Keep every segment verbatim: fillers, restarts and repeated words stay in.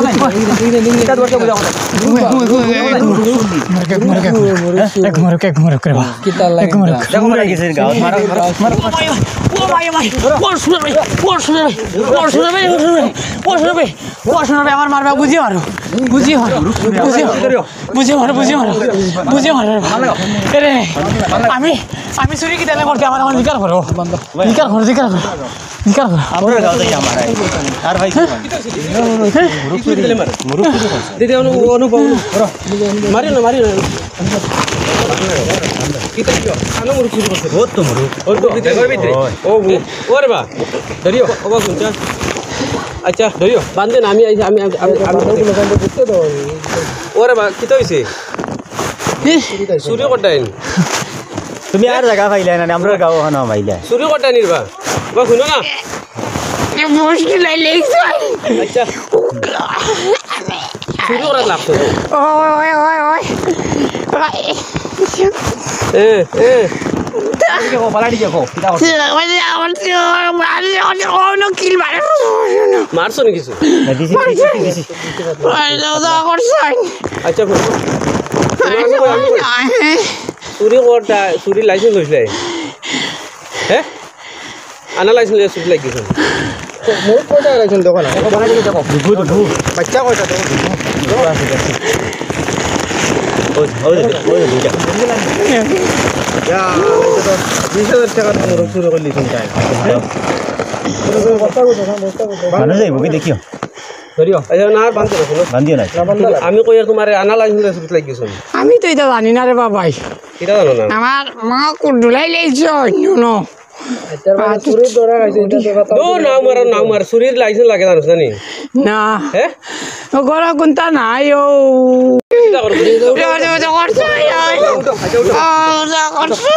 কথা নাই। ইটা তোমার সব বুঝা কথা। ঘুমে, ঘুমে, ঘুমে, ঘুমে, ঘুমে। এক মুরুক, এক মুরুক, এক মুরুক রে বা। কিতা লাগে? এক মুরুক। দেখো, মারা গেছে গাঁও। মারো, মারো, মারো। ও ভাই, ও ভাই, ও ভাই। ও শুনে ভাই, ও শুনে ভাই, ও শুনে ভাই, ও শুনে ভাই, ও শুনে ভাই, আমার মারবা, বুঝিয়ে মারো, বুঝিয়ে মারো, বুঝিয়ে মারো। বুঝিয়ে মারো, বুঝিয়ে মারো, বুঝিয়ে মারো। এরে, আমি, আমি চুরি কিতা করতে, আমার, আমার জিকার করো। জিকার করো, জিকার করো, জিকার করো। আমরা গাঁও থেকে আমার আই। আর ভাই, দিদি, অনু, অনু, অনু, মারিও না, মারিও না। কিতা কিও? আনো মুরুক চুরি করছে। বহুত তো মুরুক। ওর তো ভিতরে, ভিতরে। ও, ও, ওরে বা, ধরিও, ও বা, শুনছ? আচ্ছা, ধরিও, বান্ধে না, আমি, আমি, আমি, আমি, আমি, ওরে বা, কিতা হইছে? চুরি করতাইন। তুমি আর জাগা পাইলায় না, আমরার গাঁও অখানো পাইলায়। চুরি করতাইন রে বা। বা, শুনো না। মুশকিল হইলে আচ্ছা। চুরি করাত লাগছো। ওই, ওই, ওই, ওই। এ, এ। দেখো, পালাড়ি দেখো, কিতা করছে? মারছো নি কিছু? না, দিছি, দিছি, দিছি। আচ্ছা, বলো। চুরি করতা, চুরি লাইসেন্স লইছিলে? হ্যাঁ? আনা লাইসেন্স লইয়া চুরি লাগিছে। মোট কয়টা লাইসেন্স দেখো না। দেখো, বানা দিকে দেখো। দুগু, দুগু। বাচ্চা কয়টা দেখো। দুগু আছে, দেখো। ওই, ওই, ওই, দুইটা। ইয়া, এটা তো বিশ হাজার টাকা তো মোর চুরি করলি চিন্তায়। মানুষ যাইব কি দেখিও? ধরিও। আচ্ছা, না, আর বান্ধতে রাখো না। বান্ধিও না। আমি কই আর তোমার আনা লাইসেন্স লইয়া চুরি লাগিছে। আমি তো ইটা জানি না রে বাবাই। কিতা জানো না? আমার মা কুডুলাই লাইছে অন্য। আচ্ছা, মানে, চুরির ধরা খাইছে, এটা তো কথা দো, না মারো, না মার, চুরির লাইসেন্স লাগে জানোস না নি? না। হ্যাঁ? ও ঘরে কুন্তা নাই, ও। চিন্তা করো, চিন্তা করো। ওটা, ওটা, ওটা করছে, ওই, ওই। উঠো, আচ্ছা, উঠো। ও, ওটা করছে।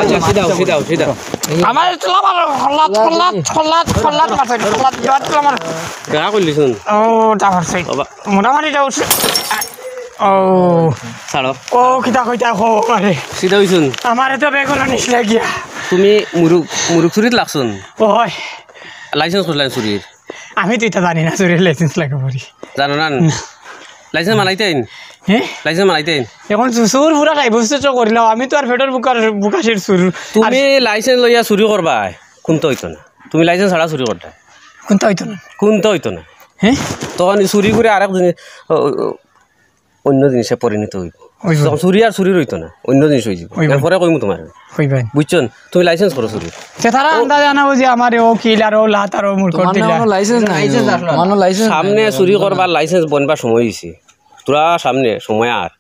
আচ্ছা, সিধাও, সিধাও, সিধাও। আমার তো আমার হল্লাত, হল্লাত, হল্লাত, হল্লাত মারছে, হল্লাত, হল্লাত আমার। কেডা করলি শুন? ও, ওটা মারছে। বাবা। মোটামুটি এটা উঠছে। ও। ছাড়ো। ও, কিতা কইতা কও, আরে। সিধা অইছুন। আমারে তো বেগুন আনিস লাগিয়া। তুমি মুরুক, মুরুক চুরিত লাগছুন। ও হয়। লাইসেন্স করলেন চুরির। আমি তো ইটা জানি না, চুরির লাইসেন্স লাগে পড়ি। জানো না? না। লাইসেন্স বানাইতেন? হ্যাঁ? লাইসেন্স বানাইতেন? এখন চু-, চুর পুরা সাব্যস্ত করিলাও, আমি তো আর পেটর ভুকার, ভুকাশির চুর। তুমি আর লাইসেন্স লইয়া চুরি করবায়, কুন্তা অইতো না। তুমি লাইসেন্স ছাড়া চুরি করতায়। কুন্তা অইতো না। কুন্তা অইতো না। হ্যাঁ? তখন চুরি করে আরেক জিনিস, ও, ও, অন্য জিনিসে পরিণত অইব। অইবো। চুরি আর চুরি রইতো না, অন্য জিনিস অইযিবো। অইবো। এরপরে কইমু তুমারে। অইবো। বুঝছো নি? তুমি license করো চুরি। তে তারা আন্দাজে আনা বুঝি আমারে ও কিল আর ও লাত আর ও মুরকট দিলা। License নাই। License আসলো না। আমার license নাই। সামনে চুরি করবার license বনবার সময় অইছে। থুড়া সামনে সময় আর।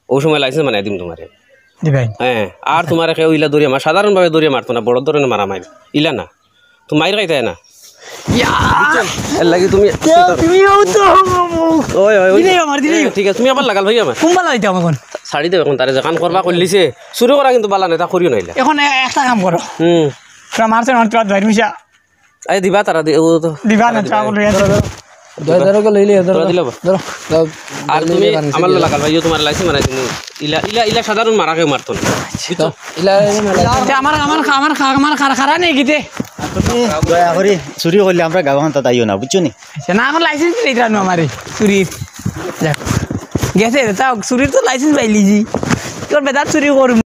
অউ সময় license বানাই দিমু তুমারে। জি ভাই। হ্যাঁ, আর তুমারে কেউ ইলা দৌড়িয়া মার, সাধারণভাবে দৌড়িয়া মারতো না, বড় ধরনের মারা মারি। ইলা না। তুমি মাইর খাইতায় না। ইয়া! বুঝছো? এর লাগি তুমি কেউ তুমিও তো ওই, ওই, ওই। দিলেই আমার, দিলেই। এ, ঠিক আছে, তুমি আবার লাগাল ভাই আমার। কুম্বালা দিতাম এখন। ছাড়ি দেও এখন, তারে যেখান করবা করলিছে। চুরি করা কিন্তু বালা নায়, তা করিও না ইলা। এখন এ-, একটা কাম করো। হুম। তোরা মারছে, মারছে, মারছে, মারছে। আরে দিবা তারা দি-, ও তো দিবা না, তারা দিবা। চা বলে আছে। ধরো, ধরো। ধরো, ধরো, লইলে, ধরো, ধরো, দিলে বা। ধরো। আর তুমি আমার লাগাল ভাইও তুমার license বানাই দিমু। ইলা, ইলা, ইলা সাধারণ মারা কেউ মারতো না। বুঝছো? ইলা, ইলা, ইলা। তে আমার, আমার, আমার, আমার খারা, খারা নেই কিতে? তুমি দয়া করি চুরি করলে আমরা গাঁও হান্তা তাইও না, বুঝছো নি? আচ্ছা, না, আমার license দিলে ইতারা নো আমারে চুরির। যাক। গেছে রে, তাও চুরির তো license পাইলিছি। তোর বেদার চুরি করমু।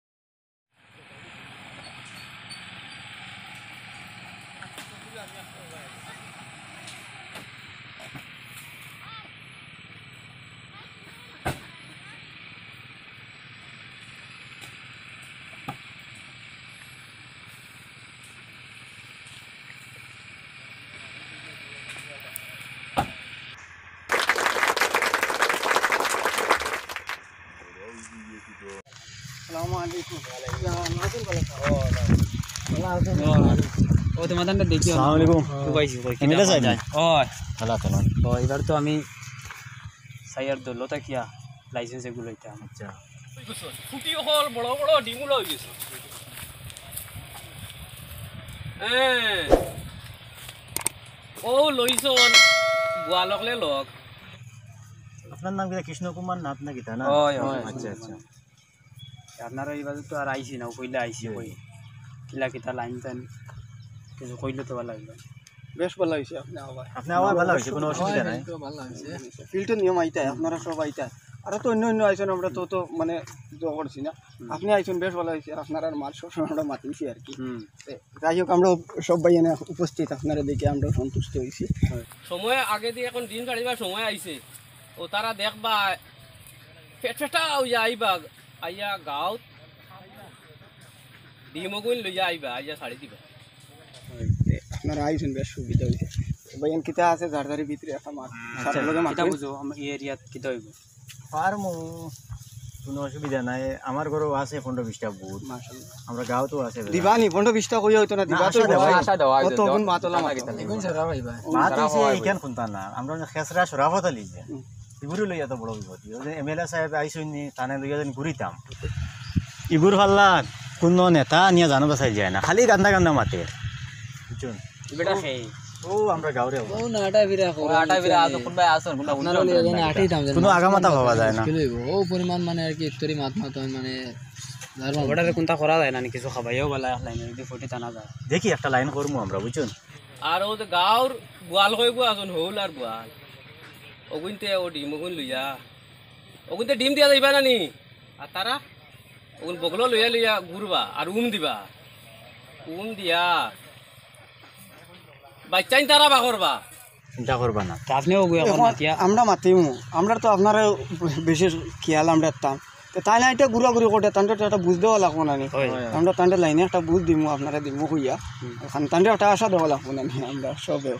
আসসালামু আলাইকুম। ও, তোমার দানটা দেখিও না। আসসালামু আলাইকুম। ও ভাই, জি, ভাই, এমএলএ সাহেব? ও। ভালা তো না? ও, এবার তো আমি সাইয়ার দৌলত কিয়া license এগুলো লইতাম। আচ্ছা। ফুটি হল বড় বড় ডিমুলা অই গেছে। হ্যাঁ। ও লইছন, গোয়ালকলে লগ। আপনার নাম কিতা? কৃষ্ণ কুমার নাথ না কিতা না? অয়, অয়। আচ্ছা, আচ্ছা। আপনারা এই বাজে তো আর আইছি না, কইলে আইছি জি। কই। কিলা কিতা লাইন টাইন কিছু কইলে তো ভালা লাগবে। বেশ ভালা অইছে, আপনে আওয়ায়। আপনে আওয়ায় ভালা অইছে, কোনো অসুবিধা নাই। তো ভালা অইছে। ফিল্ডর নিয়ম আইতায়, আপনারা সব আইতায়। আর তো অন্য অন্য আইছন, আমরা তো, তো মানে জো করছি না। হুম। আপনে আইছন, বেশ ভালা অইছে। আপনারার মাত সবসময় আমরা মাতিছি আর কি। হুম। তে, যাই হোক, আমরা সব ভাই এনে উপস্থিত, আপনারা দেখে আমরা সন্তুষ্ট অইছি। সময় আগে দিয়ে এখন দিন কাটিবার সময় আইছে। ও তারা দেখবা, ফেটফেটা অইয়া আইবা, আইয়া গাঁওত ডিম অগুইন লইয়া আইবা, আইয়া ছাড়ি দিবা। আপনারা আইছন, বেশ সুবিধা অইছে। ভাই, এন কিতা আছে, ঝাড়ঝাড়ি ভিতরে একটা মাছ। আচ্ছা, সাপের লগে মাছ কিতা অইন। বুঝো, আমার এই এরিয়াত কিতা অইবো? পারমু, কোনো অসুবিধা নাই। আমার ঘরেও আছে পনেরো বিশটা ভুত। মাশাআল্লাহ। আমরা গাঁওতেও আছে বেটা। দিবানি, পনেরো বিশটা কইয়া অইতো না, দিবা তো আশা দেওয়া, ভাই। আশা দেওয়া, কত দেওয়া। গুণ মাতলা মাতলা। কিতা? এগুন সারা ভাই ভাই। মাতিছে, সারা ভাই। ইখান কুন্তা না। আমরা যে খেসরা সরাফত আলী যে। হুম। ইগুরে লইয়া তো বড় বিপদ। ওই যে এমএলএ সাহেব আইছইন নি, তানে লইয়া যেন ঘুরিতাম। ইগুর ফাল্লা কুনো নেতা নিয়া জানো বাসাই যায় না, খালি গান্দা গান্দা মাতে। বুঝছইন? বেটা সেই। ও আমরা গাঁওরে ও নাটা বিরা করে। আটা বিরা আতো কোন ভাই আছইন, কোন আপনারা লইয়া যেন আটি দাম যেন কোনো আগা মাথা পাওয়া যায় না। মুশকিল অইবো। ও পরিমাণ মানে আর কি ইফতারি মাত মাত হয় মানে জারবা ওটাতে কোনটা করা যায় না নি, কিছু খাবাইও বালা এক লাইনে যদি ফটি টানা যায়। দেখি একটা লাইন করমু আমরা, বুঝছইন? আর ও যে গাঁওর গোয়াল কয়গু আছইন, হৌল আর গোয়াল। অগুইনতে ও ডিম অগুইন লইয়া। অগুইনতে ডিম দিয়া যাইবা না নি? আর তারা? অগুইন বগলো লইয়া লইয়া ঘুরবা আর উম দিবা। উম দিয়া। বাইচ্চাইন তারা বা করবা। চিন্তা করবা না। তা আপনিও অগু এখন এখন মাতিয়া। আমরা মাতিমু। আমরা তো আপনারে বেশি খেয়াল আমরা তাম। তো তাই না, এটা ঘুরাঘুরি করে, তানরে তো একটা বুঝ দেওয়া লাগবো না নি? হয়। আমরা তানরে লাইনে একটা বুঝ দিমু, আপনারে দিমু কইয়া। হুম। এখন তানরে একটা আশা দেওয়া লাগবো না নি? আমরা সবে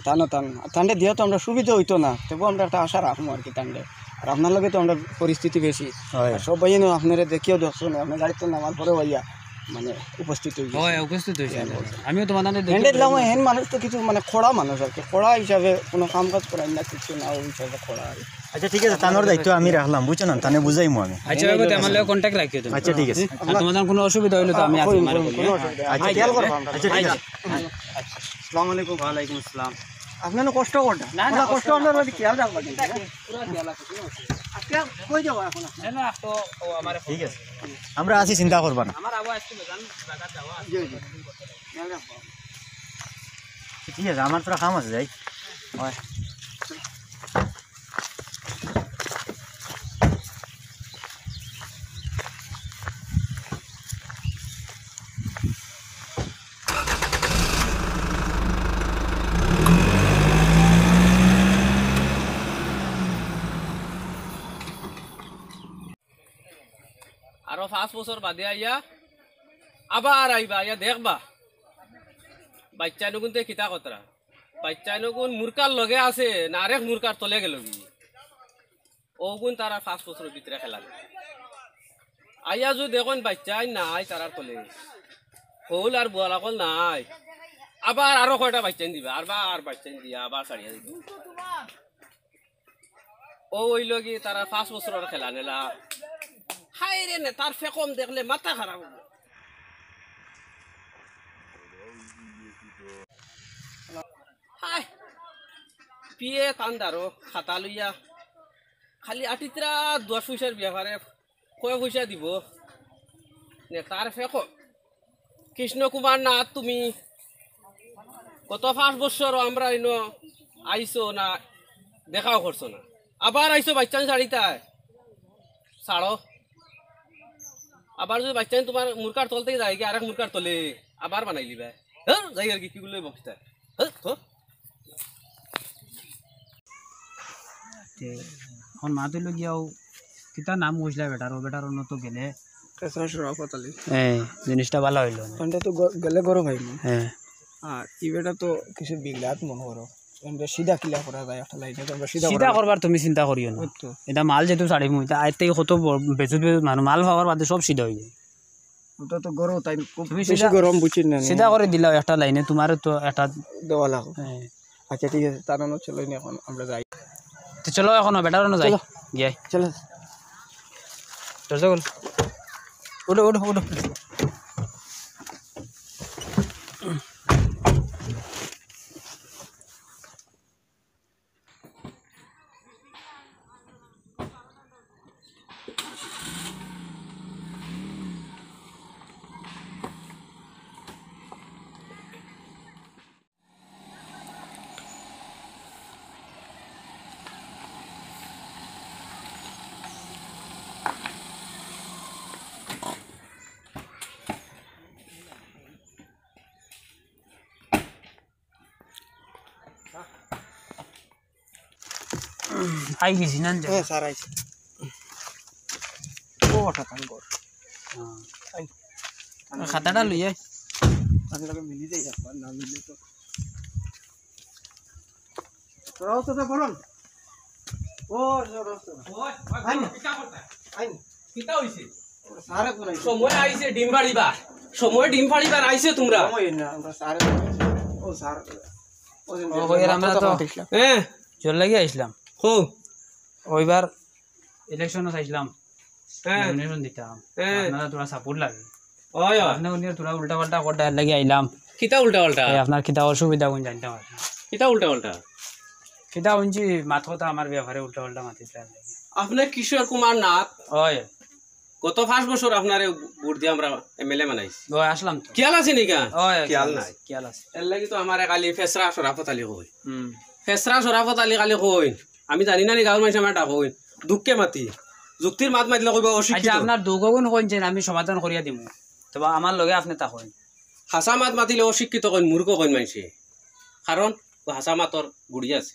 তানো তান, তানরে দিয়া তো আমরা সুবিধা অইতো না, তবু আমরা একটা আশা রাখমু আর কি তানরে। আর আপনার লগে তো আমরা পরিস্থিতি বেশি। হয়। আর সব ভাইয়ে আপনারে দেখিয়াও দেখছো না, আপনার গাড়িত নামার পরেও আইয়া মানে উপস্থিত অই গেছে। হয়, উপস্থিত অইছে। হ্যাঁ, বলছে। আমিও তোমার নামে দেখি। এন্ডে দিলাম, হেন মানুষ তো কিছু মানে খড়া মানুষ আর কি, খড়া হিসাবে কোনো কাম কাজ করাই না, কিছু না, ওই হিসাবে খড়া আর কি। আচ্ছা, ঠিক আছে, তানোর দায়িত্ব আমি রাখলাম, বুঝছো না? তানে বুঝাইমু আমি। আচ্ছা, ওই কথা আমার লগে কন্ট্যাক্ট রাখিও তুমি। আচ্ছা, ঠিক আছে। আর তোমার কোনো অসুবিধা হইলে তো আমি আছি, কোনো, তোমার কোনো লগে। অসুবিধা। আচ্ছা, আচ্ছা, খেয়াল করবো আমরা। আচ্ছা, ঠিক আছে। আসসালামু আলাইকুম। ওয়ালাইকুম আসসালাম। আপনার কষ্ট করটা। না, না, কষ্ট কষ্ট আপনার না। বাড়ি খেয়াল রাখবা কিন্তু, হ্যাঁ? পুরা খেয়াল আছে, কোনো অসুবিধা নেই। আজকে কই যাবো এখন? না, না, তো ও আমার ঠিক আছে। আমরা আছি, চিন্তা করবা না। আমার আবু আজকে বেজান জায়গা যাওয়া আছে। জি, জি। খেয়াল রাখবো। ঠিক আছে, আমার তোরা কাম আছে, যাই। হয়। পাঁচ বছর বাদে আইয়া আবার আইবা, আইয়া দেখবা বাইচ্চাইনগুনতে কিতা করতরা। বাইচ্চাইনগুন মুরকার লগে আছে না আরেক মুরকার তলে গেলগি। অগুন তারার পাঁচ বছরর ভিতরে খেলা। আইয়া যুদি দেখইন বাইচ্চাইন নাই তারার তলে, হউল আর বুয়াল অকল নাই, আবার আরো কয়টা বাইচ্চাইন দিবা, আরবার বাইচ্চাইন দিয়া আবার ছাড়িয়া দিবা। অউ অইলোগি তারার পাঁচ বছরর খেলা নেলা। হায়রে, নেতার ফেকম দেখলে মাথা খারাপ অইবো। হায়, পিয়ে তান্দারো খাতা লইয়া খালি আটিতরা দশ পয়সার ব্যাপারে কয় পয়সা দিবো। নেতার ফেকম। কৃষ্ণ কুমার নাথ, তুমি গত পাঁচ বছরও আমরার ইনো আইছো না, দেখাও করছো না, আবার আইছো বাইচ্চাইন ছাড়িতায়, ছাড়ো। আবার যুদি বাইচ্চাইন তুমার মুরকার তল থাকি যায়গি আরেক মুরকার তলে, আবার বানাইলিবায়। হ্যাঁ, যাইগি আর কি, কিগুলো বকিতা। হ্যাঁ, তো তে, অখন মাত অইলো গিয়া অউ, কিতা নাম কইছলা বেটার, অউ বেটার অনো তো গেলে। পেছরা শরাফত আলী। হ্যাঁ, জিনিসটা ভালা অইলো না। অনটা তো গ-, গেলে গরম অইবো। হ্যাঁ। আর ই বেটা তো কিছু বিগড়াত মনে করো। অনটা সিধা কিলা করা যায় একটা লাইনে, তো আমরা সিধা সিধা করা করবার তুমি চিন্তা করিও না। ওই তো। ইটা মাল যেহেতু ছাড়িমু, ইটা আইতে কত ব-, বেজুত বেজুত মানুষ, মাল পাওয়ার বাদে সব সিধা অই যায়। ওটা তো গরম, তাই খুব তুমি বেশি সিধা, গরম বুঝি না। সিধা করে দিলাও একটা লাইনে, তুমারও তো একটা দেওয়া লাগবো। হ্যাঁ। আচ্ছা, ঠিক আছে, তার অনো চলো নি, অখন আমরা যাই। তো চলো, অখন বেটার অনো যাই। চলো। গিয়াই। চলো। দরজা খোল। উঠো, উঠো, উঠো। আই গেছি না? হ্যাঁ, স্যার আইছে। ও, হঠাৎ আমি কর। হ্যাঁ। আই। খাতাটা লই আই। আমি লগে মিলি যাই একবার, না মিললে তো। তোরাও তো বলুন। ও, তোরাও তো। ওই, ওই, আইন। কিতা করতা? আইন। কিতা হইছে? স্যারে কোন আইছে? সময় আইছে ডিম পাড়িবার। সময় ডিম পাড়িবার আইছে তুমরা। সময় না, আমরা স্যারে কোন আইছে? ও স্যার। ও দিন ও, দেখলাম, হইয়ার আমরা মাত্র তো তখন দেখলাম। হ্যাঁ। জোর লাগি আইছলাম। হো। ওইবার ইলেকশনও চাইছলাম। হ্যাঁ। নমিনেশন দিতাম। হ্যাঁ। আপনারা তোরা সাপোর্ট লাগে। ওই, ওই। আপনি উনি তোরা উল্টা পাল্টা করতে লাগি আইলাম। কিতা উল্টা পাল্টা? এই আপনার কিতা অসুবিধা কোন জানতাম আর কি। কিতা উল্টা পাল্টা? কিতা হুনছি মাত কথা আমার ব্যাপারে উল্টা পাল্টা মাতিস লাগে। আপনি কিশোর কুমার নাথ। ওই। গত পাঁচ বছর আপনারে ভোট দিয়া আমরা এমএলএ বানাইছি। ওই, আসলাম তো। খেয়াল আছে নি কা? ওই, খেয়াল খেয়াল নাই। আছে, খেয়াল আছে। এর লাগি তো আমারে খালি ফেসরা শরাফত আলী কই। হুম। ফেসরা শরাফত আলী খালি কই। আমি জানি না নি গাঁওর মানুষ আমার ডাকইন। দুঃখে মাতি। যুক্তির মাত মাতিলে কইবা অশিক্ষিত। আচ্ছা, আপনার দুঃখ গুণ কইছেন, আমি সমাধান করিয়া দিমু। তবে আমার লগে আপনি তা কইন। হাছা মাত মাতিলে অশিক্ষিত কইন, মূর্খ কইন মানষে। কারণ ও হাছা মাতর গুড়ি আছে।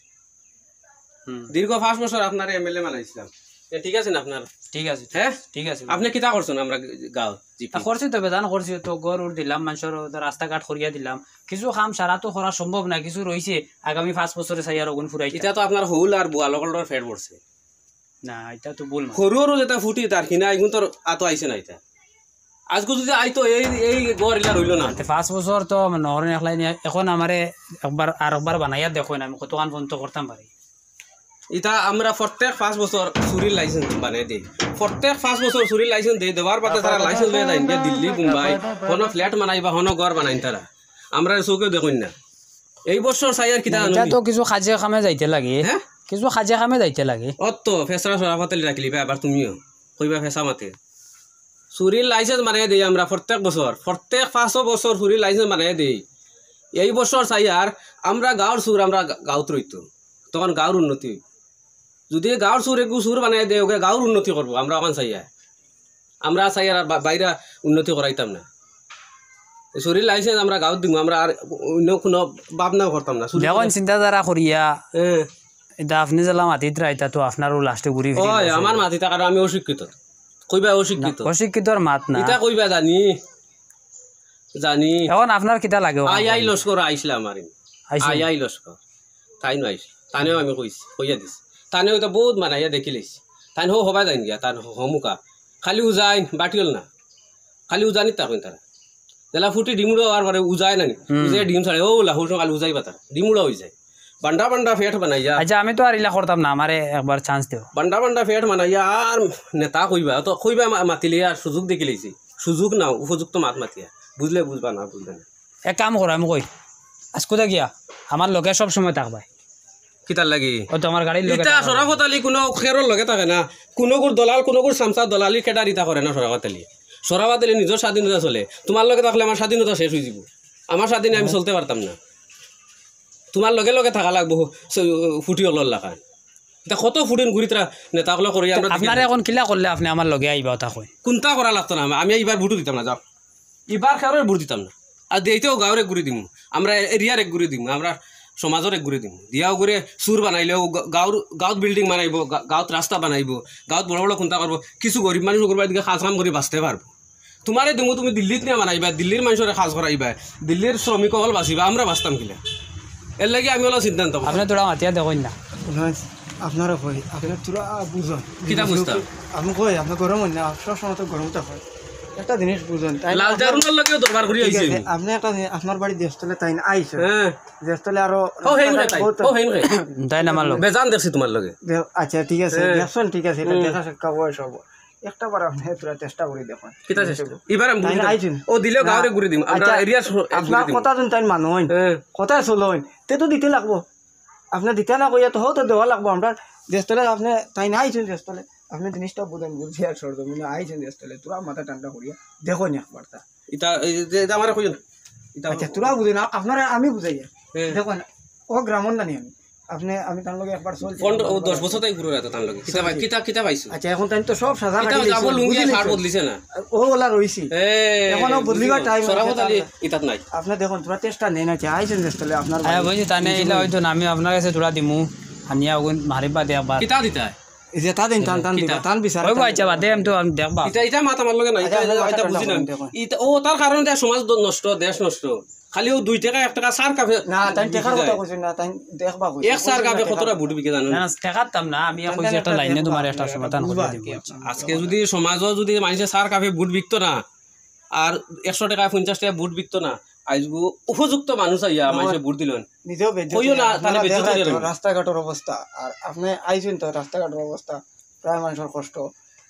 হুম। দীর্ঘ পাঁচ বছর আপনারে এমএলএ বানাইছিলাম। এ, ঠিক আছে না আপনার? ঠিক আছে, হ্যাঁ? ঠিক আছে। আপনি কিতা করছেন আমরা গাঁও? জি, তা করছি তো, বেদান করছি তো, ঘর উর দিলাম, মানুষের তো রাস্তাঘাট করিয়া দিলাম। কিছু কাম সারা তো করা সম্ভব না, কিছু রইছে, আগামী পাঁচ বছরে চাই আর ওগুন ফুরাই। এটা তো আপনার হউল আর বুয়া লগলর ফের পড়ছে। না, এটা তো ভুল মাত। সরু সরু যেটা ফুটি তার কিনা, এগুন তোর আতো আইছে না এটা। আজকে যদি আইতো, এই, এই ঘর ইলা রইল না। তে পাঁচ বছর তো মনে করেন একলাই নিয়া, এখন আমারে একবার, আর একবার বানাইয়া দেখইন, আমি কতখান পর্যন্ত করতাম পারি। ইটা আমরা প্রত্যেক পাঁচ বছর চুরির লাইসেন্স বানাই দেই, প্রত্যেক পাঁচ বছর চুরির লাইসেন্স দেই, দেওয়ার বাদে তারা লাইসেন্স লইয়া যাইন গিয়া দিল্লি, বোম্বাই, হনো ফ্ল্যাট বানাইবা, হনো ঘর বানাইন তারা, আমরা চোখে দেখইন না। এই বছর চাই আর কিতা না, এটা জানো নি? তো কিছু কাজে কামে যাইতে লাগে। হ্যাঁ? কিছু কাজে কামে যাইতে লাগে। অত ফেসরা শরাফত আলী রাখলি ভাই, আবার তুমিও কইবা ফেসা মাতে। চুরির লাইসেন্স বানাই দেই আমরা প্রত্যেক বছর, প্রত্যেক পাঁচশো বছর চুরির লাইসেন্স বানাই দেই। এই বছর চাই আর আমরা গাঁওর চুর আমরা গা-, গাঁওত রইতো, তখন গাঁওর উন্নতি হইব। যদি গাঁওর চুর একগু চুর বানাই দেয়, ওকে গাঁওর উন্নতি করবো, আমরা ওখান চাই আর। আমরা চাই আর বা-, বাইরা উন্নতি করাইতাম না। এই চুরির লাইসেন্স আমরা গাঁওত দিমু, আমরা আর অন্য কোনো ভাবনাও করতাম না। চুরি যখন করে চিন্তাধারা করিয়া, হ্যাঁ। এটা আপনি যেলা মাতিত রাইতা তো আপনারও লাস্টে ঘুরি ফিরি ওই, গেছে। আমার মাতিতা কারণ আমি অশিক্ষিত। কইবা অশিক্ষিত। অশিক্ষিতর মাত না। ইতা কইবা জানি, জানি। এখন আপনার কিতা লাগে? আই আই লস্কর আইছলা আমার ইন। আইছলা? I I Laskar. তাইন আইছ। তানেও আমি কইছি, কইয়া দিছি। তানে অইতো বউত মানাইয়া দেখিলাইছি। তাইন হো হবা যাইন গিয়া, তান হমুকা। খালি উজাইন, বাটিওল না। খালি উজানিত থাকইন তারা। যেলা ফুটি ডিমুড়া অওয়ার পরে উজায় না নি। হুম। উজায় ডিম ছাড়ে, ও লাহুর সঙ্গে খালি উজাইবা তারা। ডিমুড়া অইযায়। বান্ডা বান্ডা ফেট বানাইয়া। আচ্ছা, আমি তো আর ইলা করতাম না, আমারে একবার chance দেও। বান্ডা বান্ডা ফেট বানাইয়া আর নেতা কইবা, তো কইবা মা-, মাতিলে আর সুযোগ দেখিলাইছি। সুযোগ না, উপযুক্ত মাত মাতিয়া। বুঝলে বুঝবা, না বুঝলে না। এক কাম করো, আমি কই, আজকুদা গিয়া আমার লগে সব সময় থাকবায়। কিতার লাগি? ও তো আমার গাড়ির লগে ইতা থাকবায়। শরাফত আলী কুনু খেরর লগে থাকে না, কুনুগুর দলাল, কুনুগুর সামসা দলালি কেডার ইতা করে না শরাফত আলী। শরাফত আলী নিজর স্বাধীনতা চলে, তুমার লগে থাকলে আমার স্বাধীনতা শেষ অইযিবো। আমার স্বাধীনে আমি চলতে পারতাম না। তুমার লগে লগে থাকা লাগবো, স-, ফুটি অকলর লাখান। ইতা কত ফুটিন ঘুরিতরা নেতা অকলে করি আমরা দেখি আপনারে না। এখন কিলা করলে আপনে আমার লগে আইবা, ওটা কই? কুনতা করা লাগতো না, আমি ইবার ভোটও দিতাম না, যাও। ইবার কারোর ভোট দিতাম না। আর দিতেও গাঁওর এক গুড়ি দিমু, আমরা এরিয়ার এক গুড়ি দিমু, আমরা সমাজর এক গুড়ি দিমু। দিয়া ওগুরে চুর বানাইলেও গা-, গাঁওর, গাঁওত বিল্ডিং বানাইবো, গা-, গাঁওত রাস্তা বানাইবো, গাঁওত বড় বড় কুনতা করবো, কিছু গরিব মানুষ করবা, এদিকে কাজ কাম করি বাঁচতে পারবো। তুমারে দিমু, তুমি দিল্লিত নিয়া বানাইবা, দিল্লির মানষরে কাজ করাইবা, দিল্লির শ্রমিক অকল বাঁচিবা, আমরা বাঁচতাম কিলা? এর লাগি আমি অলা সিদ্ধান্ত করছি। আপনে থুড়া মাতিয়া দেখইন না। না, আপনারে কই, আপনে থুড়া বুঝইন। কিতা বুঝতাম? আমি কই, আপনে গরম অইন না, সব সময় তো গরম তো হয়। একটা জিনিস বুঝইন, তাই না? লাল জারুনার লগেও দরবার করি ঠিক আইছি আছে, আমি। আপনে একটা জিনিস, আপনার বাড়ি দেশতলে তাইন আইছে। হ্যাঁ। দেশতলে আরো ও হেইন রে তাই, রাস্তাঘাট বহুত ও হেইন রে। তাই না, আমার লগে। বেজান দেখছি তুমার লগে। দে-, আচ্ছা, ঠিক আছে, হ্যাঁ। দেখছইন, ঠিক আছে, এটা হুম। দেখা সাক্ষা বয়স হবো। একটা বার আপনে থুড়া চেষ্টা করি দেখইন। কিতা চেষ্টা? ইবার আমি তাই বুঝি না, না। আইছইন। ও দিলেও না। গাঁওরে ঘুরে দিমু। আমরা আচ্ছা, এরিয়ার সব এক আপনার ঘুরে দিমু। কথা যদি তাই মানইন, হ্যাঁ। কথা চলইন, তে তো দিতে লাগবো। আপনে দিতা না কইয়া তো হয়তো দেওয়া লাগবো। আমরা দেশতলে আপনে তাই না আইছইন দেশতলে। আপনে জিনিসটা বুঝইন, বুঝি আর সরজমিনে আইছইন দেশতলে। থুড়া মাথা ঠান্ডা করিয়া দেখইন একবার তা। ইটা, এই যে, এটা আমারে কইও না। ইটা আচ্ছা, থুড়া বুঝইন, আপনারে আমি বুঝাইয়া। হ্যাঁ। দেখইন, ও গ্রামর নানি আমি। আপনে, আমি তার লগে একবার চলছি। পনেরো, ও দশ বছর তাই ঘুরে রাখতো তার লগে। কিতা পাই-, চলছি। কিতা, কিতা পাইছো? আচ্ছা, এখন তাই তো সব সাজা কিতা কাটি পাইছো? দিয়েছি, আবু লুঙ্গি বুঝলি আর শার্ট তো? বদলিছে না। ও ওলা রইছি। এ, এখনো বদলিবার time শরাফত আছে আলী তার। ইতাত নাই। আপনে দেখইন, থুড়া চেষ্টা নেইন, আচ্ছা, আইছইন দেশতলে আপনার আয়া বাড়ি। বুঝি, তানে ইলা হয়তো না, আমি আপনার কাছে থুড়া দিমু। আনিয়া ওগুন মারিবা দে আবার। কিতা দিতা? এই যে তা দিন, তান, তান কিতা? দিবা, তান বিচার, ওই তান ভাই, বিচার। চাবা দে, আমি তো, আমি দেখবা। ইটা, ইটা মাত আমার লগে নাই, আচ্ছা, ইটা, আপনে ইটা মাথা বুঝি ঠান্ডা না। করেন, দেখইন। ইটা, ও তার কারণে দেশ সমাজ দ-, নষ্ট, দেশ নষ্ট। খালি ও দুই টেকা, এক টেকা সার কাপে না, তাইন টেকার কথা কইছইন না, তাইন দেখবা কইছইন। এক সার কাপে কতটা ভোট বিকে জানো নি? না, না, টেকার দাম না, আমি কইছি একটা লাইনে তুমার একটা সমাধান করি দিমু। আজকে যদি সমাজও যদি মানষে সার কাপে ভোট বিকতো না, আর একশো টেকা, পঞ্চাশ টেকা ভোট বিকতো না, আইজগু উপযুক্ত মানুষ আইয়া মানষে ভোট দিলইন। নিজেও বেজ্জতি কইও না, আপনারা তাহলে বেজ্জতি দেখরা করিয়া তো লইবো। রাস্তাঘাটর অবস্থা, আর আপনে আইছইন তো রাস্তাঘাটর অবস্থা, প্রায় মানষর কষ্ট,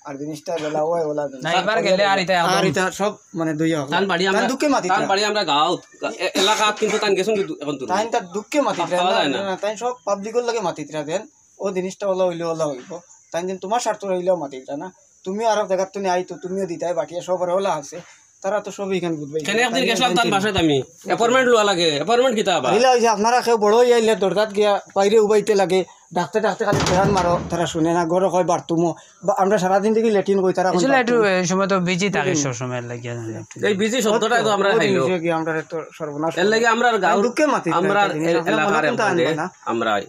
আর জিনিসটা বেলা ওই ওলা না, এবার গেলে আর ইটা আর একদম ইটা সব মানে দইয়া অইলো। তান বাড়ি তান আমরা, দুঃখে মাতিত তান না। বাড়ি আমরা গাঁও, এ-, এলাকাত কিন্তু তান গেছইন কিন্তু এখন দূর। তাইন তার দুঃখে মাতিত পাওয়া না, যায় না। না, না, তাইন সব পাবলিকর লগে মাতিত না দেন। ও জিনিসটা ওলা অইলে ওলা অইবো। তাইন দিন তুমার স্বার্থ অইলেও মাতিত না। তুমিও আরো জাগাত তুমি আইতো, তুমিও দিতায় বাটিয়া সবর ওলা আছে। তারা তো সবই এখানে বুঝবে। কেনে একদিন গেছলাম তান বাসাত আমি। Appointment লওয়া লাগে। Appointment কিতা আবার? ইলা অইছে, আপনারা কেউ বড় অইয়া আইলে দরজাত গিয়া বাইরে উবাইতে লাগে। ডাকতে ডাকতে খালি ফেরান মারো, তারা শুনে না। ঘরো কয় বাথরুমও। বা আমরা সারাদিন থাকি লেট্রিন কই, তারা এই যে কোন লেট্রিন, বাথরুম? এই সময় তো busy থাকে, busy। সব সময় লাগিয়া থাকে। এই busy শব্দটাই তো আমরা ও খাইলো। জিনিস কি আমরা তো সর্বনাশ এর লাগি আমরা আর গাঁওর, দুঃখে মাতিত না, আমরা একটা জিনিস, এ-, আপনার এলাকার মনে কোনটা আনবো মধ্যে না? আমরা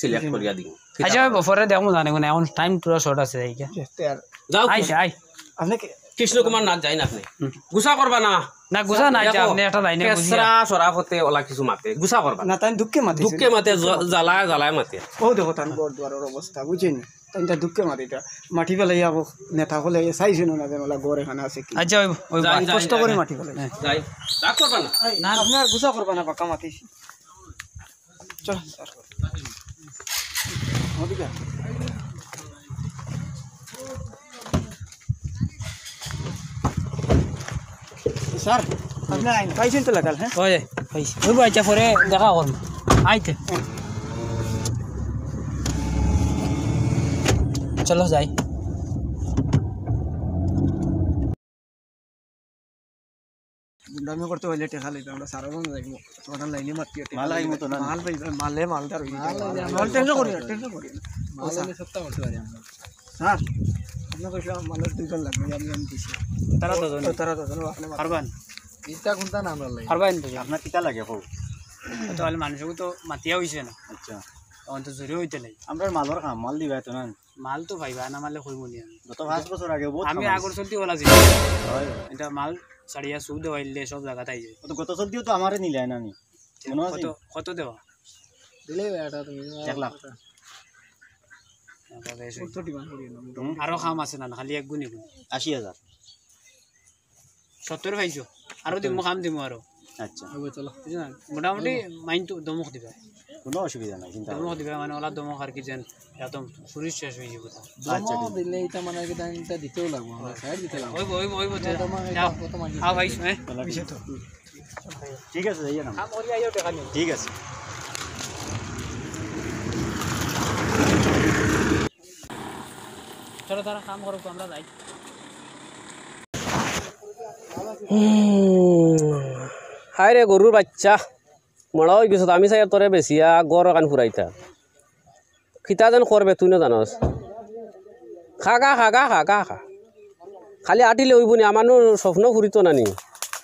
select করিয়া দিই। আচ্ছা, ওই বফরে দেখমু জানি কোন, এখন time পুরা short আছে, এই কি? যাও, আইছে, আই। আপনি কি কৃষ্ণ কুমার নাথ যাইন আপনি। হুম। গুসা করবা না। না, গুসা নাই, দেখো, আপনি একটা লাইনে বুঝিয়া। কেসরা সরাফতে ওলা কিছু মাতে, গুসা করবা না। না, তাই দুঃখে মাতে। দুঃখে মাতে, জ-, জ্বালায়, জ্বালায় মাতে। ও দেখো, তান ঘর দুয়ারর অবস্থা, বুঝছেন? তাই এটা দুঃখে মাতে, এটা মাটি ফেলাইয়া আবো, নেতা হলে চাইছে না, না, ওলা ঘর এখানে আছে কি? আচ্ছা, ওই, ওই যাই, যাই, কষ্ট করে যাই। মাটি ফেলাই। হ্যাঁ। যাই, রাগ করবা না। না, না। আপনি আর গুসা করবা না, পাকা মাতিছি। চলো, স্যার। ওদিকে। স্যার, আপনি আইন পাইছেন তো লাগাল, হ্যাঁ? ওই, ওই, ওই ভাই, আচ্ছা, পরে দেখা করবো। আইতে। চলো, যাই। গুন্ডামি করতে হইলে টেকা লইবে, আমরা সারা বন্ধ যাইবো। তোমার লাইনে মারতে হইতে মাল আইবো তো না। মাল পাইবে, মালে মালদার হইবে। মাল আইবো, মাল আমরা টেনশন করি না, টেনশন করি না। মাল আইলে সস্তা করতে পারি আমরা। স্যার, আপনার পয়সা মানুষ দুইজন লাগবে, আমি, আমি দিছি। তারা দুজন। ও, তারা দুজন, ও, আপনি মারবেন। পারবেন? ইটা কোনটা না আমরা লাগবে? পারবেন তো? আপনার কিতা লাগে, কও। তো তাহলে মানুষকে তো মাতিয়া হইছে না। আচ্ছা। অখন তো জুরে অইতে নাই। আমরার মালর কাম, মাল দিবায় তো না? মাল তো পাইবা, না মারলে কইমু নি আমি। গত পাঁচ বছর আগে বহুত আমি কামাইছি। আগর চলতি ওলা যে হয়। এটা মাল ছাড়িয়া সুদ দেওয়াইলে সব জাগাত আই যায়। ও তো গত চলতিও তো আমারে নিলায় না নি। মনে আছে? কত, কত দেওয়া? দিলে বেটা তুমি। এক লাখ। বাবা, বেশ হইছে। তো ডিমান্ড করি না। হুম। আরো কাম আছে না, খালি এক গুণ এগুণ। আশি হাজার। সত্তর পাইছো, আরো দিমু, কাম দিমু আরো। আচ্ছা, হবে, চলো। বুঝছো না? মোটামুটি মাইন তো দমক দিবা, কোনো অসুবিধা নাই, চিন্তা দমক দিবা মানে ওলা দমক আর কি, যেন একদম শরীর শেষ হয়ে যাবো তা। আচ্ছা, জমা ঠিক। দিলে এটা মানে কি জানি এটা দিতেও লাগবো, আমরা সাইড দিতে লাগবো। ওইব, ওইব, ওইব, এটা তো মানে যাও। কত মাস আও ভাই, হ্যাঁ? তাহলে ঠিক। ঠিক আছে, যাইয়া না। কাম করি আইও, টাকা নিও। ঠিক আছে। চলো, তারা কাম করো, আমরা যাই। হায় রে গরুর বাচ্চা, মরা অই গেছত। আমি চাই তোরে বেচিয়া ঘর এখান ফুরাইতা। কিতা যেন করবে তুই না জানস। খা, খা, খা, খা, খা, খা, খা। খালি আটিলে অইব নি, আমারনু স্বপ্ন ফুরিত না নি।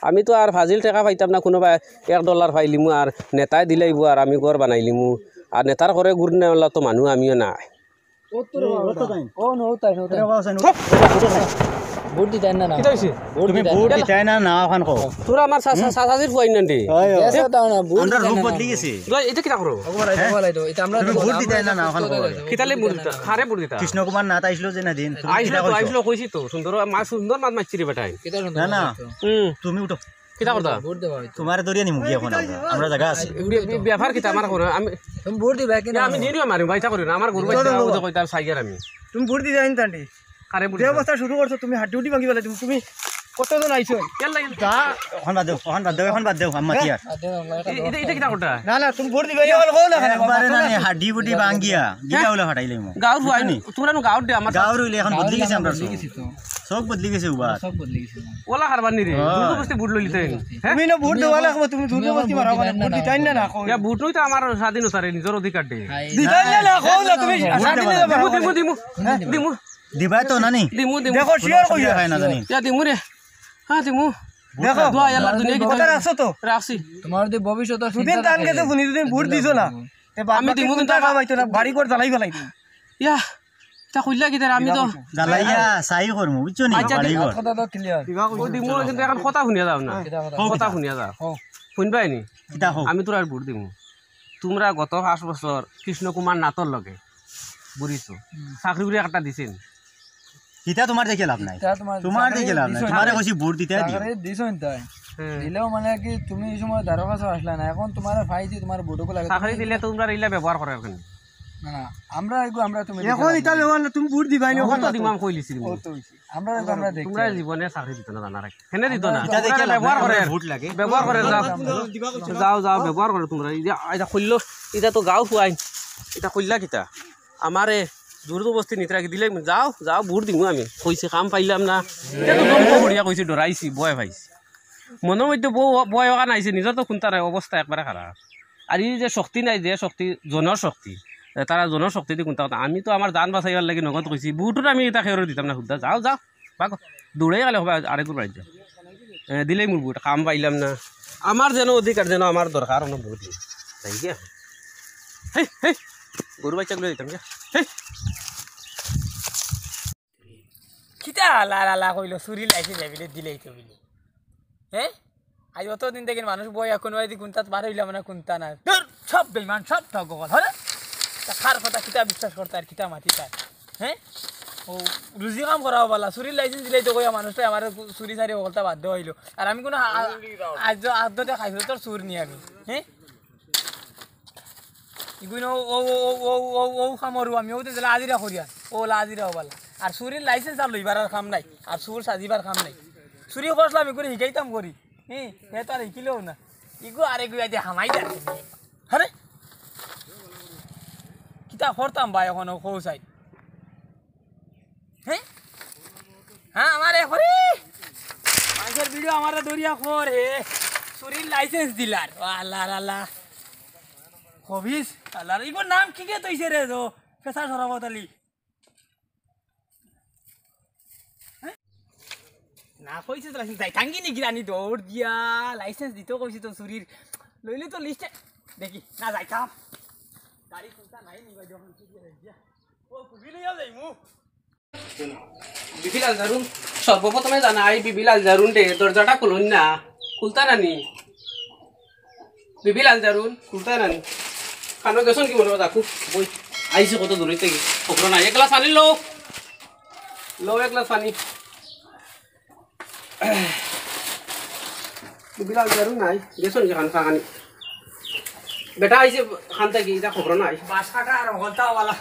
আমি তো আর ফাজিল টেকা পাইতাম না, কোনোবায় এক ডলার পাইলিমু আর নেতায় দিলাইব আর আমি ঘর বানাইলিমু। আর নেতার ঘরে ঘুরি না, ওলা তো মানুষ আমিও না। ও, নো, তাই, নো, তাই। ভোট দিতাই না, না। কিতা হইছে? ভোট তুমি দিতাই ভোট না। দিতাই না, না, ওখান কও। তোরা আমার চা-, চা-, চাচাজির ফুয়াইন নান্ডি। হয়, হয়। দেশে দাও না, ভোট আমরা দিতাই রূপ না, বদলি না। গেছে। এটা কিতা করো? ওগো বলাই দাও, বলাই দাও। এটা আমরা তুমি তো ভোট বললাম, দিতাই না, না, আমরা ওখান সুস্থ কও। হয়ে যাবো। কিতালে ভোট দিতা? কারে ভোট দিতা? কৃষ্ণ কুমার নাথ আইসলো যে না দিন, তুমি আইসলো কিতা তো, করছো? আইসলো, কইছি তো, সুন্দর, মা সুন্দর মাত মারছি রে বেটাই। কিতা সুন্দর না, না। লাগতো? হুম, তুমি উঠো। কিতা করতা? ভোট দেওয়া হয়তো। তোমারে ধরিয়া নিমু গিয়া এখন আমরা। আমরা জাগা আছে। বে-, বে-, ব্যাপার কিতা আমার করো? আমি, তুমি ভোট দিবা কিনা? আমি দিনও মারিম, বাইতা করি না, আমার গরু বাইতা, ওই যে কইতাম সাইগার আমি। তুমি ভোট দিতায় না তান্ডি। কারে ভোট যে দিতাম? অবস্থা শুরু করছো তুমি, হাড্ডি উড্ডি ভাঙি ফেলাই দিমু। তুমি কতজন আইছো? ইয়াল্লা, ইয়াল্লা। যা, অখন বাদ দেও, অখন বাদ দেও, অখন বাদ দেও, আমি মাতি আর। এ-, এটা, এটা কিতা করতা? না, না, তুমি ভোট দিবা, ইয়ে বলো, না, না, একবারে না, না, না। নে, হাড্ডি গুড্ডি ভাঙ্গিয়া, গিলা উলা ফাটাই লইমু। গাঁওর ফুয়াইন, তোমরা নু গাঁওর দে আমার। গাঁওর অইলে এখন বদলি গেছে আমরা সব। বদলি গেছে তো। সব বদলি গেছে উবা। সব বদলি গেছে। ওলা হারবার নি রে। হ্যাঁ। দুর্গ বস্তি ভোট লইলি তাই। হ্যাঁ? তুমি না ভোট দেওয়া লাগবো, তুমি দুর্গ বস্তি মারা মানে ভোট দিতায় না, না, কও। ইয়া, ভোট নু তো আমার স্বাধীনতা রে, নিজর অধিকার দে। দিতায় না, না, কও না, তুমি ভোট স্বাধীন দেওয়া দেওয়া দিমু, লাগবো। দিমু, দিমু। হ্যাঁ? দিমু, দিবায় তো না নি? দিমু, দিমু। দেখো, শিওর কইয়া। অসুবিধা হয় না জানি। ইয়া, দিমু রে। হ্যাঁ, দিমু। দেখো, দোয়া, আল্লাহ, দুনিয়া কি কথা রাখছো তো? রাখছি। তোমার যদি ভবিষ্যৎ দুদিন তান গেছে, তুমি দুদিন ভোট দিছো না। তে বাদ আমি বাকি দিমু, কোন কিন্তু টাকা আমার পাইতো না, বাড়ি ঘর জ্বালাই ফেলাই দিমু। ইয়া, তা কইলা কিতা রে, আমি তো জ্বালাইয়া চাই করমু, বুঝছো নি? আচ্ছা, বাড়ি দিমু। ঘর। কথা তো ক্লিয়ার। ও দিমু, কিন্তু এখন কথা হুনিয়া যাও না। কিতা কথা? কথা হুনিয়া যাও। হো। শুনবায় নি? কিতা হোক। আমি তোরার ভোট দিমু। তোমরা গত পাঁচ বছর কৃষ্ণ কুমার নাথর লগে ঘুরিছো। চাকরি উকরি একটা দিছেন। কিতা তোমার দেখে লাভ নাই। কিতা তোমার তোমার চাকরি দেখে লাভ নাই। দিছো তোমারে না। কইছি ভোট দিতে দিও। চাকরি দিছো না তাই। হ্যাঁ। দিলেও মানে কি তুমি এই সময় দারো কাছে আসলা না। এখন তোমার পাইছি, তোমার ভোটও লাগে। চাকরি দিলে তোমরা ইলা ব্যবহার করার কেনে? না, না, আমরা এগো, আমরা তুমি এখন ইতা ব্যবহার না, তুমি ভোট দিবায় না, ভোট ওখান তো না। দিমু আমি কইলিছি দিমু। ও তো হইছে। আমরা তো আমরা দেখি। তোমরা জীবনে চাকরি দিত না জানা রাখ। কেনে দিত না? ইটা দেখে তোমরা লাভ নাই, ব্যবহার করে। আমার ভোট লাগে। ব্যবহার করে যাও। যাও, যাও, ব্যবহার করে তোমরা। এই যে, এটা খুললো, এটা তো গাঁও ফুয়াইন। এটা খুললা কিতা? আমারে জোর জবরদস্তি নিতে রাখি দিলে, যাও, যাও, ভোট দিমু আমি। কইছে, কাম পাইলাম না। এটা তো দম্ভ করিয়া কইছে, ডরাইছি, ভয় পাইছি। মনর মধ্যে বউ, ভয় ওখান আইছে, নিজর তো কুন্তা নাই, অবস্থা একবারে খারাপ। আর এই যে শক্তি নাই, যে শক্তি, জনর শক্তি, এ, তারা জনর শক্তি দি কুন্তা কথা। আমি তো আমার জান বাঁচাইবার লাগি নগদ কইছি, ভোটর আমি এটা কেউরে দিতাম না, হুদ্দা, যাও, যাও, ভাগো, দৌড়াই গেলে হবে, আরেকগুর বাড়ি যাও। এ, দিলেই মোর ভোট, কাম পাইলাম না। আমার যেন অধিকার, যেন আমার দরকার, অন্য ভোট দিন। তাই গিয়া। হেই, হেই, গরু বাচ্চাগুলো দিতাম গিয়া। হেই। কিতা আলা আলা কইলো, চুরি লাইছে যাবিলে দিলেই তো বিলে। হ্যাঁ? আজ অতদিন দেখেন মানুষ বই এখন ওই কুন্তাত বার হইলাম না, কুন্তা না। ধুর, সব বেইমান, সব ঠগ অকল, হরে? তা কার কথা কিতা বিশ্বাস করতা আর কিতা মাতিতা? হ্যাঁ? ও রুজি কাম করা বালা, চুরির লাইসেন্স দিলেই তো কইয়া মানুষটা আমার চুরি চারি অকলতা বাদ দেওয়া হইলো। আর আমি কোনো আ-, আ-, আজ আদ্যতে খাইছো তোর চুর নিয়ে আমি, হ্যাঁ? ইগুইন ও, ও, ও, ও, ও, ও, ও কামরু আমি, ও তো যেলা আজিরা করিয়া, ও লা আজিরা ও বালা। আর চুরির লাইসেন্স আর লইবার আর কাম নাই, আর চুর সাজিবার কাম নাই। চুরি করছিলাম, ইগুরে হিকাইতাম করি। হি, হে তো আর হিকিলেও না। ইগু আরে গুয়া দিয়ে হামাই দেয়। আরে? কিতা করতাম ভাই এখন ও কৌ সাই? হ্যাঁ? হ্যাঁ, আমারে করে। মানুষের ভিডিও আমারে দরিয়া কর হে। চুরির লাইসেন্স দিলার। ও আল্লাহ, আল্লাহ। খবিস, আল্লাহ, ইগোর নাম কি কে তৈছে রে তো? ফেসা শরাবত আলী। হ্যাঁ? না কইছে তো লাইসেন্স যাইতাম কি নি গিরানি দৌড় দিয়া লাইসেন্স দিতে কইছে তো চুরির। লইলে তো লিস্টে দেখি না যাইতাম। গাড়ি খুলতা নাই নি ভাই, যখন কি দিয়ে রেখে দিয়া। ও, খুবই লইয়া যাইমু। বিবি লাল জারুন, সর্বপ্রথমে জানাই, বিবি লাল জারুন রে, দরজাটা খুলুন না, খুলতা না নি? বিবি লাল জারুন, খুলতা না নি? কানো গেছইন কি মনে হয়? দেখো, বই, আইছে কত দূরে থেকে, খবর নাই। এক গ্লাস পানি লও, লও এক গ্লাস পানি। বিবি লাল জারুন নাই, গেছইন কি খান খানি? বেটা আইছে খান থাকি, ইটা খবর নাই। বাস কাটা আর হলতা ওয়ালা।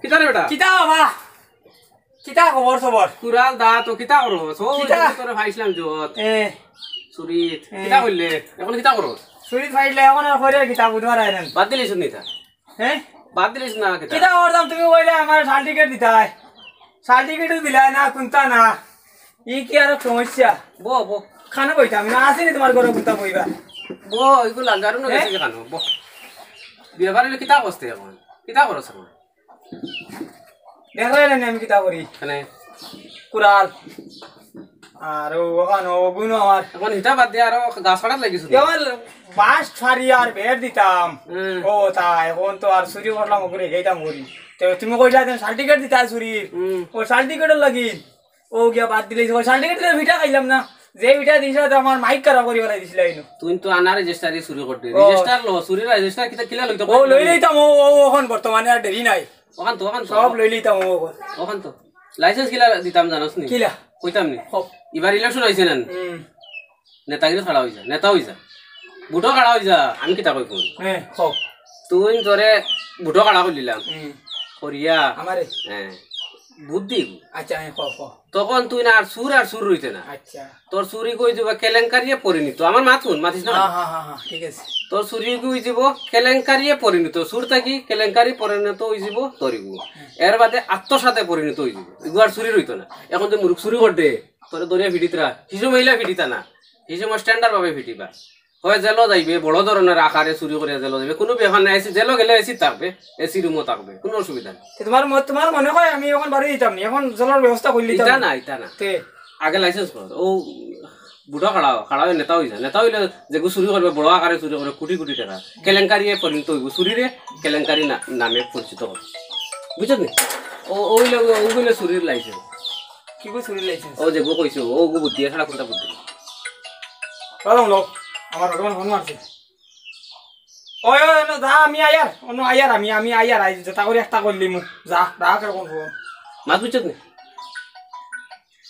কিতা রে বেটা? কিতা বাবা? কিতা খবর সবর? কুড়াল দা তো কিতা করো? সব কিতা? তোরে পাইছিলাম যত। এ। চুরিত। এ। কিতা করলে? এখন কিতা করো? চুরিত পাইলে এখন আর করে কিতা বুধবার আইলেন। বাদ দিলিস নি তা? হ্যাঁ? বাদ দিলিস না কিতা? কিতা করতাম তুমি কইলে আমার সার্টিফিকেট দিতায়। সার্টিফিকেটও দিলায় না, কুন্তা না। ই কি আর সমস্যা? বো, বো। খানো বইতাম না, আসেনি তোমার ঘরে কুন্তা বইবা? বো, এগুলো লাল জারুন হ্যাঁ? গেছে খানো, বো। বিয়াবারে কিতা করতে এখন? কিতা করছ এখন? দেখো না আমি কিতা করি। কেনে? কুড়াল। আর ও ওখান ও গুণ আমার। এখন হিটা বাদ দিয়ে আরো গাছ ফাটাত লাগিস নি? এবার বাঁশ ফাড়ি আর বের দিতাম। হুম। ও তা এখন তো আর চুরি করলাম, ওগুলো গেতাম করি। তো তুমি কইলা যে সার্টিফিকেট দিতা চুরির। হুম। ও সার্টিফিকেটর লাগি। ও গিয়া বাদ দিলে, ও সার্টিফিকেট দিলে ভিটা খাইলাম না। যে ভিটা দিছিল তো আমার মাইক খারাপ করি বানাই দিছিল আইনো। তুই তো আনা রেজিস্টারি চুরি করতে। ও। রেজিস্টার লো, চুরি রেজিস্টার কিতা কিলা লইতে ও লই লইতাম, ও, ও, ওখান বর্তমানে আর দেরি নাই। ওখান তো, ওখান তো। সব লই লইতাম ও ওখান। ওখান তো। লাইসেন্স কিলা দিতাম জানোস নি? কিলা? কইতাম নি? হো। এবার ইলেকশন আইছে না? হুম। নেতাগিরি খাড়া হই যা, নেতা হই যা। ভোটো খাড়া হই যা, আমি কিতা কই কোন? হ্যাঁ, হো। তুই তোরে ভোটো খাড়া করিলাম। হুম। করিয়া। আমারে? হ্যাঁ। ভোট দিবি। আচ্ছা, হ্যাঁ, হো, হো। তখন তুই না আর চুর আর চুর রইতে না। আচ্ছা। তোর চুরি কই দিব কেলেঙ্কারিয়ে পরিণত। আমার মাত হুন, মাতিস না। হ্যাঁ, হ্যাঁ, হ্যাঁ, হ্যাঁ, ঠিক আছে। তোর চুরি কই দিব কেলেঙ্কারিয়ে পরিণত। চুর থাকি কেলেঙ্কারি পরিণত হই যাব, ধরিব। এর বাদে আত্মসাতে পরিণত হই যাব। এগুলো আর চুরি রইতো না। এখন যে মুরুখ চুরি করবে, তোরে দরিয়া ফিটিতরা, হিসু মহিলা ফিটিতা না। হিসু মা স্ট্যান্ডার্ড ভাবে ফিটিবা। হয় জেলও যাইবে, বড় ধরনের আকারে চুরি করে জেলও যাইবে। কোনো ব্যাপার নাই, এসি জেলও গেলে এসি থাকবে, এসি রুমও থাকবে, কোনো অসুবিধা নেই। তো তোমার মত-, তোমার মনে হয় আমি এখন বাড়ি দিতাম নি, এখন জেলর ব্যবস্থা করলি ইতা না, ইতা না। তে? আগে লাইসেন্স কর। ও বুড়া খাড়া, খাড়া হয়ে নেতা হয়ে যা। নেতা হইলে যেগু চুরি করবে, বড় আকারে চুরি করবে, কোটি কোটি টাকা। কেলেঙ্কারিয়ে পরিণত হইব। চুরিরে কেলেঙ্কারি না-, নামে পরিচিত হবে। বুঝছত নি? ও, ওইলে, ওগুলো চুরির লাইসেন্স। কি গো চুরির লাইসেন্স? ও যেগু কইছো, ও গু বুদ্ধি, খারাপ কোনটা বুদ্ধি? বাবা, লোক, আমার ভগবান ফোন মারছে। ওই, ওই, ওই, যা, আমি আয়ার, অন্য আয়ার, আমি, আমি আয়ার, আই, যেটা করি একটা করলি মু। যা, রাখ এখন ফোন। মাত বুঝছত নি?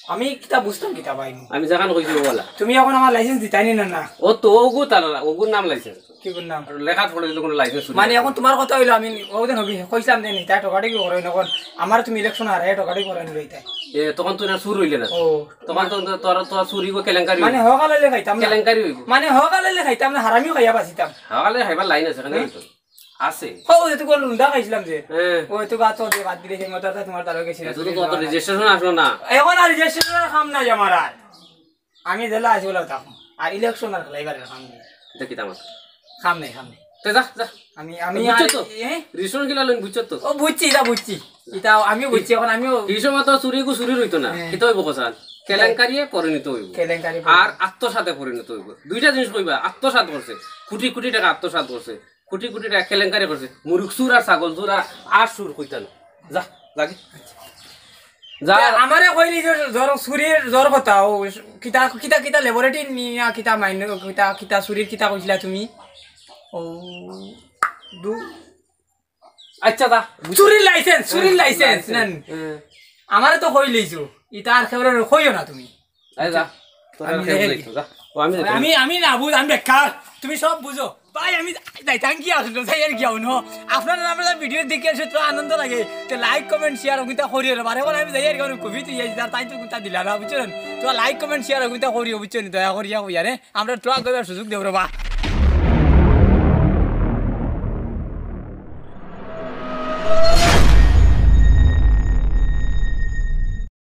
আমি কিতা বুঝতাম কিতা ভাই মু? আমি যেখান কইছি ও ওলা। তুমি এখন আমার লাইসেন্স দিতাই নি না, না? ও তো ওগু তার, ওগুর নাম লাইসেন্স। কি গুর নাম? আর লেখা পড়ে দিলে কোনো লাইসেন্স শুনি মানে না। এখন তোমার কথা হইলো আমি ওদিন হবি, কইছিলাম যে নিতা টোকাটি কি করো এখন? আমার তুমি ইলেকশন হারাই টোকাটি করে নিবে তাই। এ, তখন তুই না চুর হইলে না। ও। তখন তো তোর, তোর চুরি গো কেলেঙ্কারি মানে হইব। হকালে খাইতাম না। কেলেঙ্কারি হইব। মানে হকালে খাইতাম না, হারামিও খাইয়া বাঁচিতাম। হকালে খাইবার লাইন আছে, কেন হুম? হইতো? আছে। ও, ওই তো গোল উন্ডা খাইছিলাম যে। হ্যাঁ। ওই তো গাছ ওদের বাদ দিলে সেই মতো তোমার তারা গেছিল। এত তো কত রেজিস্ট্রেশন আসলো না। এখন আর রেজিস্ট্রেশনের কাম নাই আমার আর। আমি জেলা আছি বলে থাকুন। আর ইলেকশন আর খেলাইবার কাম নাই। এটা কি তামাক? কাম নাই, কাম নাই। তে যা, যা। আমি, আমি বুঝছো আর তো? এ? রেজিস্ট্রেশন কিলা লইন বুঝছো তো? ও, বুঝছি, এটা বুঝছি। এটা আমিও বুঝছি, এখন আমিও এই সময় তো চুরি গু চুরি রইতো না। হ্যাঁ। খেতে হইব কোথায়? কেলেঙ্কারিয়ে পরিণত হইব। কেলেঙ্কারি আর পরিণত। আত্মসাতে পরিণত হইব। দুইটা জিনিস কইবা, আত্মসাৎ করছে। কোটি কোটি টাকা আত্মসাৎ করছে। কোটি কোটি টাকা কেলেঙ্কারি করছে। মুরুখ চুর আর ছাগল চুর আর, আর চুর কইতা না। যা, লাগে। যা। তে আমারে কইলি যে জ্বর, চুরির জ্বর কথা, ও কিতা, কিতা, কিতা ল্যাবরেটরি নিয়া কিতা মাইন, কিতা, কিতা চুরির কিতা কইছিলা তুমি? ও, দু-, আচ্ছা, যা। চুরির লাইসেন্স, চুরির হ্যাঁ, লাইসেন্স, লাইসেন্স। নেন। হ্যাঁ। আমারে তো কইলিছো, ইতা আর কেউরে কইও না তুমি। আরে যা, তোর আর আমি কেউ দেখে নাই তো, যা। ও, আমি দেখে আমি, নাই। আমি না বুঝ, আমি বেকার। তুমি সব বুঝো। ভাই, আমি যাই, যাই, thank you, আসলে যাই আর কি, আউন। আপনারা আমরা ভিডিও দেখে আসলে তো আনন্দ লাগে। তো like, comment, share, ওগুতা করিও রে। বারে বারে আমি যাই আর কি, আমি কবি তুই যাই, তার তাই তো কোনটা দিলা না, বুঝছেন? তো like, comment, share, ওগুতা করিও, বুঝছেন? দয়া করিয়া কইয়া রে, আমরা ট্রাক করার সুযোগ দেব রে বা।